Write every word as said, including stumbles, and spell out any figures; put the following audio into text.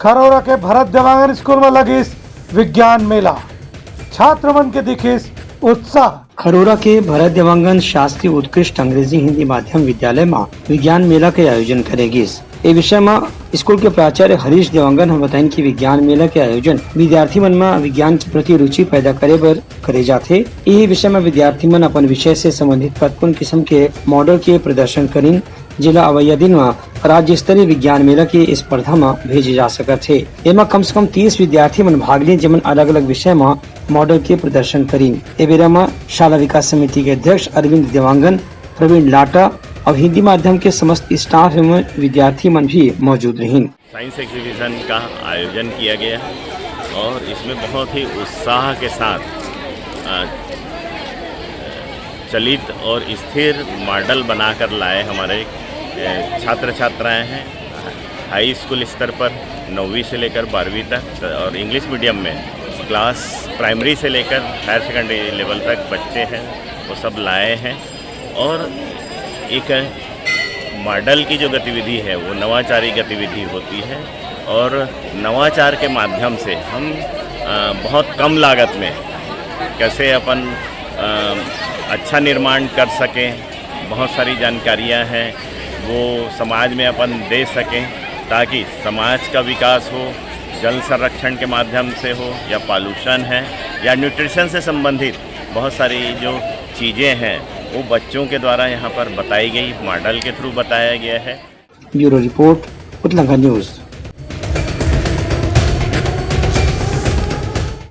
खरोरा के भरत देवांगन स्कूल में लगिस विज्ञान मेला, छात्र मन के दिखिस उत्साह। खरोरा के भरत देवांगन शासकीय उत्कृष्ट अंग्रेजी हिंदी माध्यम विद्यालय म विज्ञान मेला के आयोजन करे गिस। ए विषय म स्कूल के प्राचार्य हरीश देवांगन ह बताइन कि विज्ञान मेला के आयोजन विद्यार्थी मन म विज्ञान के प्रति रुचि पैदा करे बर करे जाथे। इही विषय म विद्यार्थी मन अपन विषय से संबंधित कतकोन किसम के मॉडल के प्रदर्शन करिन, जेला अवइया दिन म राज्य स्तरीय विज्ञान मेला के स्पर्धा म भेजे जा सकत हे। एमा कम से कम तीस विद्यार्थी मन भाग लीन, जेमन अलग-अलग विषय म मॉडल के प्रदर्शन करिन। ए बेरा म शाला विकास समिति के अध्यक्ष अरविंद देवांगन, प्रवीण लाटा अउ हिंदी माध्यम के समस्त स्टाफ एवं विद्यार्थी मन भी मौजूद रहिन। साइंस एग्जीबिशन का आयोजन किया गया और इसमें बहुत ही उत्साह के साथ, अ, चलित और स्थिर मॉडल बनाकर लाए हमारे, अ, छात्र छात्राएं हैं। हाई स्कूल स्तर पर नौवीं से लेकर बारहवीं तक और इंग्लिश मीडियम में क्लास प्राइमरी से लेकर हायर सेकेंडरी लेवल तक बच्चे हैं, वो सब लाए हैं। और एक मॉडल की जो गतिविधि है, वो नवाचारी गतिविधि होती है और नवाचार के माध्यम से हम, अ, बहुत कम लागत में कैसे अपन, अ, अच्छा निर्माण कर सकें, बहुत सारी जानकारियां हैं, वो समाज में अपन दे सकें, ताकि समाज का विकास हो, जल संरक्षण के माध्यम से हो, या पॉल्यूशन है, या न्यूट्रिशन से संबंधित बहुत सारी जो चीज़ें हैं, वो बच्चों के द्वारा यहाँ पर बताई गई, मॉडल के थ्रू बताया गया है। Bureau report, Utlanga news.